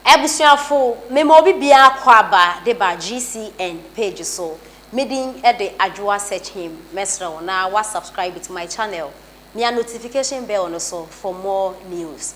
Abusuafo, mema obi biara akwaaba de ba GCN page so. Me din de Adwoa Searchhim. Mɛsrɛ wo na wa subscribe to my channel. Mia notification bell no so for more news.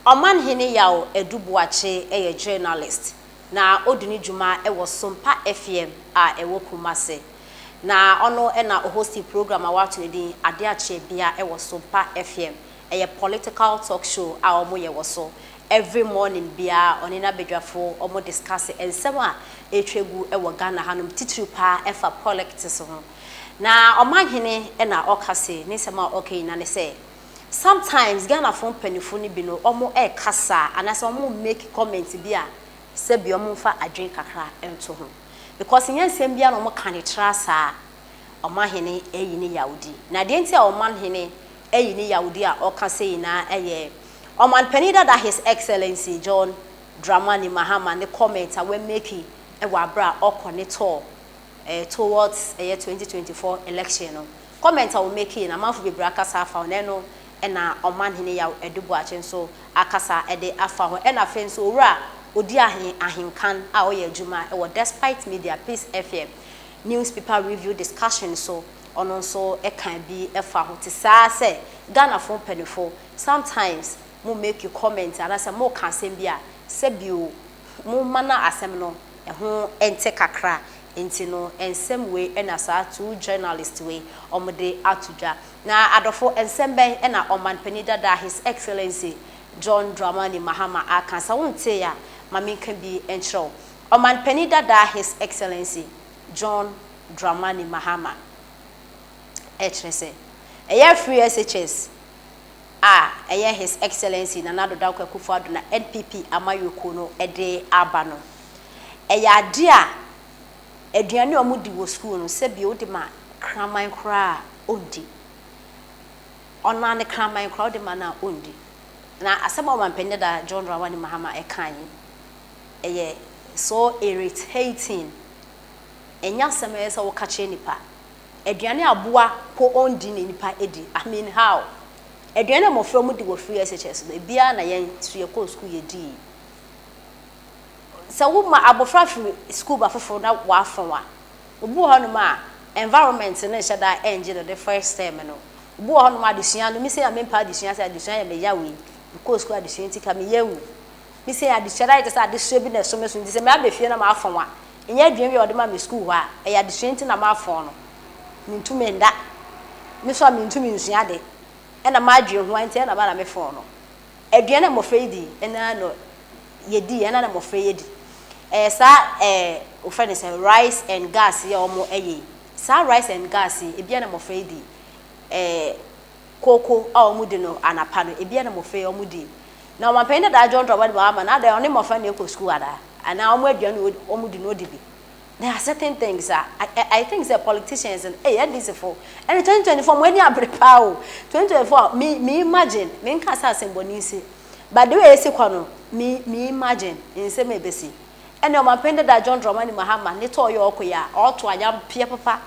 Ɔmanhene Yaw Adu Boakye yɛ journalist na odi ne dwuma wɔ Sompa FM a ɛwɔ Kumasi. Na ɔno na ɔhosti program a wɔato ne din Ade Akye Bia wɔ Sompa FM. Ɛyɛ political talk show a wɔyɛ wɔ so every morning biara ɔne n'abadwafo wɔn discuss nsɛm a ɛretwa gu wɔ Ghana hanom titiriw paa ɛfa politics ho. Na ɔmanhene na ɔka se ne nsɛm a ɔka nyinaa ne sɛ sometimes Ghanafoɔ mpanyinfo no bi no wɔn ɛrekasa anaasɛ wɔn make comment bi a sɛbi wɔn mfa adwene kakra nto ho because nyɛ nsɛm biara na wɔn ka ne tra saa. Ɔmanhene ayi ne yawdi. Na deɛ nti a ɔmanhene ayi ne yawdi a ɔka sɛ nyinaa ɛyɛ ɔmanpanin dada, His Excellency John Dramani Mahama, ne comment a wamake ɛwɔ abere a ɔkɔ ne tour towards ɛyɛ 2024 election no. Comment a wɔmake na amanfo bebree akasa afa ho, na ɛno ɛna Ɔmanhene Yaw Adu Boakye nso akasa ɛde afa ho. Ɛna afei nso owura odi ahen ahenkan a ɔyɛ adwuma ɛwɔ Despite Media, Peace FM newspaper review discussion so, ɔno nso ɛka bi ɛfa ho te saa sɛ Ghanafoɔ mpanimfoɔ, sometimes mo make comment anaasɛ mo ka asɛm bi a, sɛbio mo ma na asɛm no ɛho ɛnte kakra. Nti no nsɛm wei ɛna saa two journalist wei wɔde ato dwa. Na adɔfo, nsɛm bɛn ɛna ɔmanpanin dada, His Excellency John Dramani Mahama, aka? Sɛ wonte a, ma menka bi nkyerɛ wo. Ɔmanpanin dada, His Excellency John Dramani Mahama, ɛkyerɛ sɛ ɛyɛ free SHS a ɛyɛ His Excellency Nana Addo Dankwa Akufo-Addo na NPP amayɔkuo no de aba no, ɛyɛ ade a aduane a wɔdi wɔ sukuu no, sɛbi wode ma kraman koraa a ɔndi. Ɔno ne kraman koraa wode ma no a ɔndi. Na asɛm a ɔmanpanin dada John Dramani Mahama ɛka yi ɛyɛ so irritating. Ɛnyɛ asɛm a ɛyɛ sɛ woka kyerɛ nipa. Aduane aboa po ɔndi na nipa edi. I mean, how? Aduane a mmɔfra mu di wɔ free SHS no, ebiara na yɛn nso yɛkɔɔ sukuu yɛdii. Sɛ woma abɔfra firi sukuu ba foforɔ na wafɔn a, obi wɔ hɔnom a environment no nhyɛ da ɛngye no the first term no. Obi wɔ hɔnom a adesua no, mi sɛ a mempɛ adesua, sɛ adesua yɛ me yaw yi, mekɔɔ sukuu adesua nti ka meyɛ awu. Mi sɛ adesua no ayɛ te sɛ adesua bi na ɛso me so, nti sɛ maba fie na mafɔn a, ɛnyɛ aduane bi a wɔde ma me sukuu hɔ a, ɛyɛ adesua nti na mafɔn no. Mentumi nda. Me so a mentumi nsua ade. Ɛna madwene ho a nti ɛna ba na mefɔn no. Aduane a mmɔfra yi di ɛna no yɛdi, ɛna na mmɔfra yi di. Ɛyɛ saa wɔfrɛ no sɛ rice and gas yi a wɔn ɛyɛ yi. Saa rice and gas yi, ebia na mmɔfra yi di. Kooko a wɔn di no anapa no, ebia na mmɔfra yi wɔn di. Na ɔmanpanin dada John Dramani Mahama na adan ɔne mmɔfra na ɛkɔ sukuu adaa anaa wɔn aduane wɔn di no ɔdi bi? There are certain things a I think sɛ politicians no, ɛyɛ NDC fo ɛne 2024 mo ani abere paa o. 2024 me imagine, me nka sɛ asɛmbɔne nsi, but the way esi kɔ no, me imagine nsɛm a ebesi. Ɛne ɔmanpanin dada John Dramani Mahama ne tɔɔ yɛ ɔkɔ yi a ɔto anyampea papa,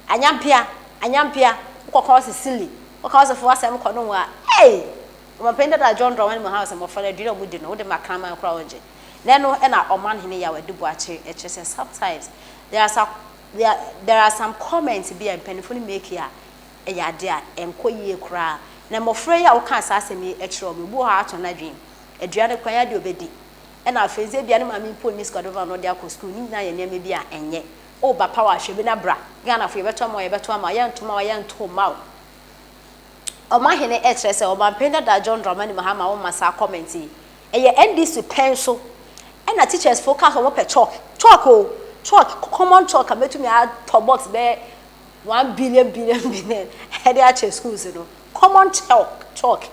anyampea anyampea wokɔka ɔsɛ silly, wɔka ɔsɛ fo asɛm kɔ no ho a, ɛy, ɔmanpanin dada John Dramani Mahama sɛ mmɔfra no aduane a wɔn di no, wode ma kraman koraa ɔngye. Na ɛno ɛna Ɔmanhene Yaw Adu Boakye ɛkyerɛ sɛ sometimes there are some comments bi a mpanyinfo no make a ɛyɛ ade a ɛnkɔ yie koraa. Na mmɔfra yi a wɔka saa asɛm yi kyerɛ wɔn, ebi wɔ hɔ a atɔ n'adwene aduane kwan adeɛ ɔbɛdi, ɛna afei nso ebia ne maame mpo nni sika ɔde bɛma no ɔde akɔ sukuu. Ne nyinaa yɛ nneɛma bi a ɛnyɛ ɔba power ahwɛ bi na bra Ghanafo yɛbɛtɔ ama wo, yɛbɛtɔ ama wo, yɛnto ma wo, yɛnto ma wo. Ɔmanhene ɛkyerɛ sɛ ɔmanpanin dada John Dramani Mahama wɔma saa comment yi, ɛyɛ NDC pɛn so ɛna teachers fo ka sɛ wɔpɛ chalk, chalk o, chalk, common chalk a mɛtumi atɔ box bɛyɛ 1 billion billion billion ɛde akyɛ schools no. Common chalk, chalk,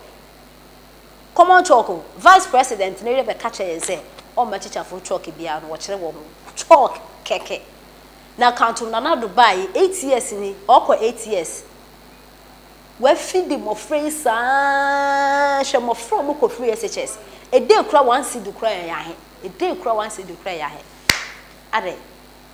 common chalk o. Vice president ne yɛ bɛka kyerɛ yɛn sɛ ɔmma teacherfo chalk biara no, wɔkyerɛ wɔn ho chalk kɛkɛ. Na kanto Nana Addo baa yi 8 years ni, ɔkɔ 8 years, wafi di mmɔfra yi saa. Hwɛ mmɔfra a wɔkɔ free SHS, ede kura 1 cedi kura yɛ ahe? Ede kura 1 cedi kura yɛ ahe? Ade.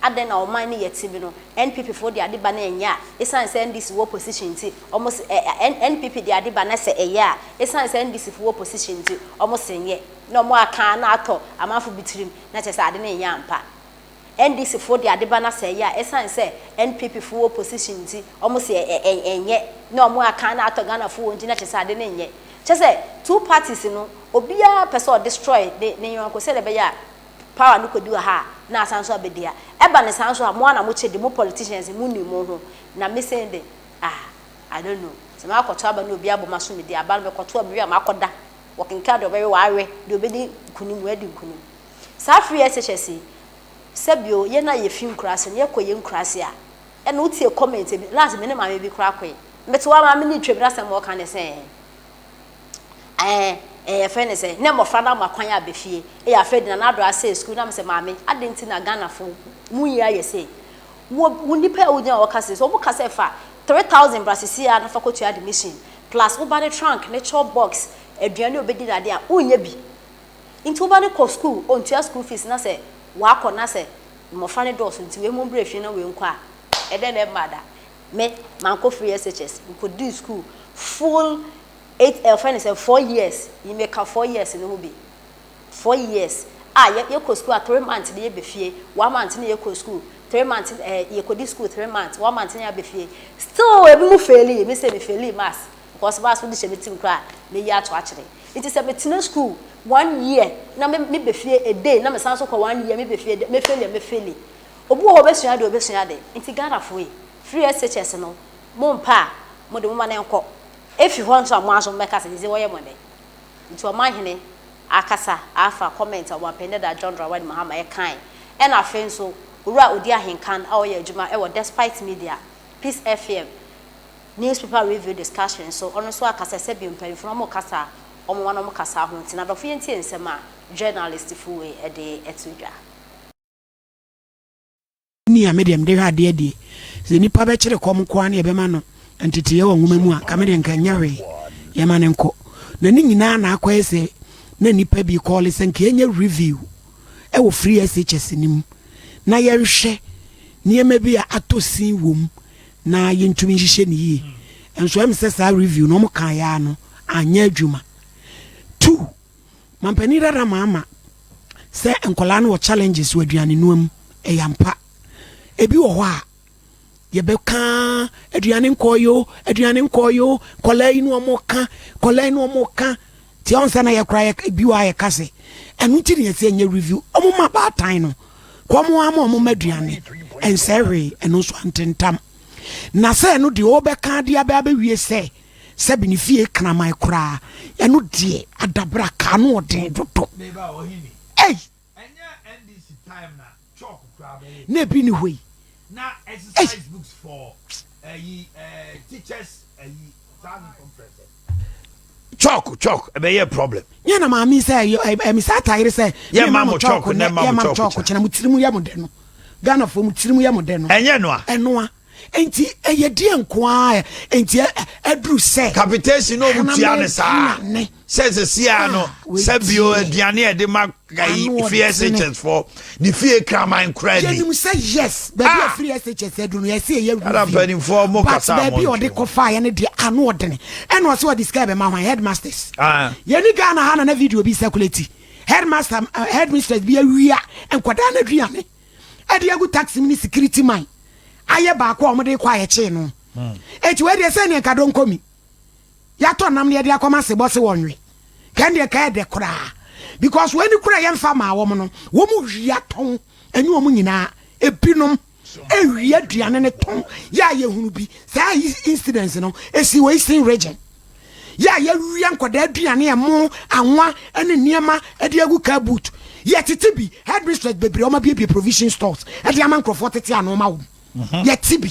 Adɛn na ɔman no yɛ te bi no, NPP foɔ de ade ba na ɛnyɛ a, ɛsiane sɛ NDC wɔ opposition nti, wɔn se ɛ ɛ NPP de ade ba na sɛ ɛyɛ a, ɛsiane sɛ NDC foɔ wɔ opposition nti, wɔn se nyɛ. Na wɔn aka a na atɔ amanfo bi tirim, na kyerɛ sɛ ade no nyɛ ampa. NDC foɔ de ade ba na sɛ ɛyɛ a, ɛsiane sɛ NPP foɔ wɔ opposition nti, wɔn se ɛ ɛ ɛnyɛ. Na wɔn aka a na atɔ Ghana foɔ wɔn ti, na kyerɛ sɛ ade no nyɛ. Kyerɛ sɛ two parties no, obiara pɛ sɛ ɔdestroy ne ne yɔnko sɛdeɛ ɛbɛyɛ a power no kɔdi wɔ ha a, na asan nso abɛdi ha. Ɛba no saa nso a, mo ara na mokyɛ di, mo politicians no, monnim mo ho. Na me sei de, ah, I don't know. Sɛ makɔto aba na obi abɔ m'aso medi aba no, mekɔto a, mewie a makɔda. Wɔkenkan deɛ ɔbɛwe, wawe, deɛ ɔbɛdi nkunim, wadi nkunim. Saa free SHS yi, sɛbio yɛn a yɛfi nkuraase no, yɛkɔ yɛn nkuraase a, ɛna wotie comment bi, last me ne maame bi koraa kɔe. Mete hɔ a maame no retwam na asɛm a ɔka ne sɛ, Ɛɛ, ɛɛ yɛfrɛ no sɛ, na mmɔfra no ama kwan aba fie. Ei, afei de Nana Addo asɛe sukuu. Na mesɛ, Maame, adɛn nti na Ghanafo mo yi ayɛ sei? Wo, wo nnipa a wogyina hɔ ka sei, sɛ wɔka sɛ fa 3000 bra seesei ara na fa kɔtua admission, plus wo ba no trunk, ne chalk box, aduane a ɔbɛdi ne adeɛ a, wonyɛ bi. Nti wo ba no kɔ sukuu, ɔntua school fees na sɛ wakɔ na sɛ mmɔfra no dɔɔso nti wei mommra fie na wei nkɔ a, ɛdɛn na ɛmma da? Me, mankɔ free SHS, mekɔdii sukuu full eight eh, wɔfrɛ no sɛ 4 years yi, meka 4 years no ho bi, 4 years a yɛ yɛkɔ school a, 3 months ne yɛbɛ fie, one month ne yɛkɔ school, 3 months, yɛkɔdi school 3 months, one month ne yɛabɛ fie. Still ebi mu faili. Me sɛ me faili maths because maths wode hyɛ me tirim koraa meyi ato akyerɛ. Nti sɛ metena school one year na me mebɛ fie a day na mesan so kɔ one year mebɛ fie, me faili a, me faili. Obi wɔ hɔ obɛsua de obɛsua de. Nti Ghanafoɔ yi, free SHS no mo mpa a mode mo ma no nkɔ. Efi hɔ nso a, mo ara nso mobɛka sɛ sese wɔyɛ mo dɛ. Nti ɔmanhene akasa afa comment a Ɔmanpanin dada John Dramani Mahama ɛkae. Ɛna afei nso Owura Odi Ahenkan a ɔyɛ adwuma ɛwɔ Despite Media, Peace FM, Newspaper Review Discussion nso ɔno nso akasa sɛ bio mpanyinfo no wɔn kasa a wɔn ano wɔn kasa ho nti na adɔfo yɛntie nsɛm a journalist fo wei ɛde ɛto dwa. Ni a me deɛ mede hwɛ adeɛ deɛ, sɛ nipa bɛkyere kɔm nko ara ne yɛbɛma no nteteeɛ wɔ nwoma mu a, nka me deɛ nka nyɛ hwee, yɛma no nkɔ. Na ne nyinaa na akɔyɛ sɛ na nipa bi kɔɔle sɛ nka yɛnyɛ review ɛwɔ free SHS no mu na yɛnhwɛ nneɛma bi a atɔ sin wɔ mu na yɛntumi nhyehyɛ no yie. Nso ɛm sɛ saa review no wɔn kan yɛ ano anyɛ adwuma. Two, mampanin dada maama sɛ nkwadaa no wɔ challenges wɔ aduane noa mu, ɛyɛ ampa. Ebi wɔ hɔ a yɛbɛka aduane nkɔɔ yo, aduane nkɔɔ yo, nkwadaa yi no wɔn ka, nkwadaa yi no wɔn ka tí ɔn sɛ na yɛ kora yɛ bi wɔ a yɛka sɛ ɛno nti na yɛsɛ nyɛ review. Wɔn ma baatan no kɔ wɔn ama wɔn ma aduane ɛnsɛ hwee, ɛno nso antentam na sɛ ɛno deɛ ɔbɛka adeɛ abɛ abɛwie sɛ sɛbi ne fie kraman koraa, ɛno deɛ adabra kaa no ɔden dodo. Ei, na ebi ni hɔ yi. Na exercise books for teachers thousand conference, chalk, chalk ɛbɛyɛ problem. Nyɛ na maame sɛ ɛmi saa atayere sɛ yɛ ma mo chalk nɛ, ma mo chalk kyerɛ mo tirim yɛ mo dɛ no. Ghanafoɔ mo tirim yɛ mo dɛ no. Ɛnyɛ noa. Ɛnoa nti ɛyɛ deɛ nko ara nti ɛduru sɛ capitation na ɔmu tua ne saa sɛ sɛsia no sɛ bio aduane a ɛde ma ayi free SHS fɔ ne fie kraman kora bi. Yɛnim sɛ yes, baabi a free SHS aduru no, yɛsɛ ɛyɛ review mpanimfoɔ mo kasa. But baabi a ɔde kɔfa yɛ no deɛ ano ɔdene. Ɛna ɔsɛ ɔde sika ɛbɛma hwan? Headmasters. Yɛne Ghana ha na video bi circulate, headmaster, headmistress bi awia nkwadaa no aduane ɛde agu taxi mu ne security man ayɛ baako a wɔde kɔ a yɛkyee no. Eti wei deɛ sɛ neɛ nka donkomi yɛatɔ nam no yɛde akɔma sebɔ se wɔnwe kɛn deɛ ka ɛdɛ koraa, because wɔn ani kora yɛmfa maa wɔn no, wɔn wia tɔn. Ɛnyɛ wɔn nyinaa, ebinom ewia aduane ne tɔn. Yɛ a yɛhunu bi saa incidents no esi wɔ Eastern Region, yɛ a yɛwia nkwadaa aduane, ɛmo, anwa ne nneɛma ɛde agu car boot. Yɛtete bi headmistress bebree wɔn abiebie provision stores ɛde ama nkurɔfoɔ tete ano ma wɔn. Yɛte bi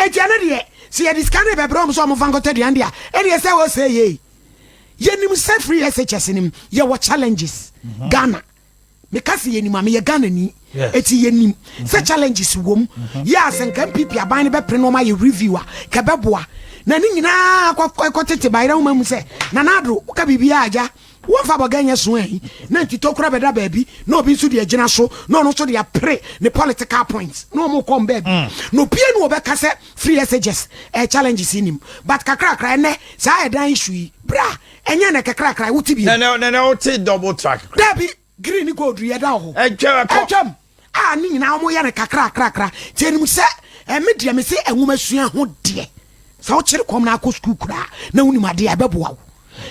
eti ɛno deɛ sɛ yɛde sika no bɛbrɛ wɔn sɛ wɔn fa nkɔtɔ aduane deɛ a, ɛdeɛ sɛ wɔsɛ yie. Yɛnim sɛ free SHS nim yɛwɔ challenges. Ghana, meka sɛ yɛnim a, meyɛ Ghana ni, eti yɛnim sɛ challenges wɔ mu. Yɛ a sɛ nka NPP aban no bɛpere no ɔma yɛ review a, kɛbɛboa na ne nyinaa kɔtete bayerɛ homa mu sɛ Nana Addo woka biribiaa agya. Wɔmfa bɔga nyɛ so ayi na nti tokura bɛda baabi na obi nso de agyina so na ɔno nso de apere ne political points na ɔmo kɔm baabi na obie no wɔbɛka sɛ free SHS challenges nim, but kakrakra ɛnɛ saa ɛdan issue yi bra, ɛnyɛ ne kakrakra wote bi. Nɛnɛ wote double track. Dabi, green ne gold yɛ da hɔ. Ɛtwam ɛkɔ. Ɛtwam a ne nyinaa wɔn yɛ no kakrakrakra nti enim sɛ ɛmi deɛ mi sɛ ɛnwoma sua ho deɛ, sɛ wokyere kɔm na akɔ sukuu koraa na wonim adeɛ a, ɛbɛboa wo.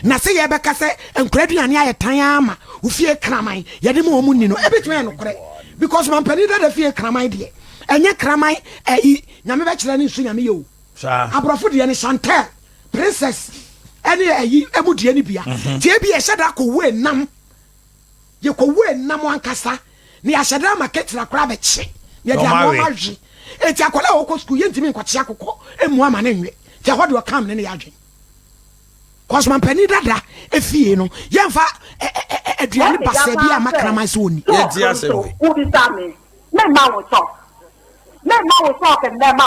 Na sɛ yɛbɛka sɛ nkora aduane ayɛ tan ama wofie kraman yɛde ma wɔn ni no, ɛbɛtumi ayɛ nokorɛ because mampanin dada fie kraman deɛ, ɛnyɛ kraman ɛyi Nyame bɛkyerɛ ne nso Nyame yɛ o. Aborɔfo deɛ ne Chantel Princess ɛne ɛyi ɛmu deɛ ne bia tie bi yɛhyɛ da kɔwu enam, yɛkɔwu enam ankasa na yɛahyɛ da ama ketewa koraa bɛkye na yɛde Ɔmo ama awe. ɔmo ahwe. Eti akwadaa a wɔkɔ sukuu, yɛntumi nkɔkye akokɔ emu ama ne nwe nti ɛhɔ deɛ ɔkam ne ne yɛ adwene kɔsɔmampanin dada efie no, yɛnfa ɛ ɛ ɛ aduane basa bi ama kraman sɛ oni. Yɛnti asɛm bi. Wobisa me, memma wo sɔk, memma wo sɔk nnɛ ma.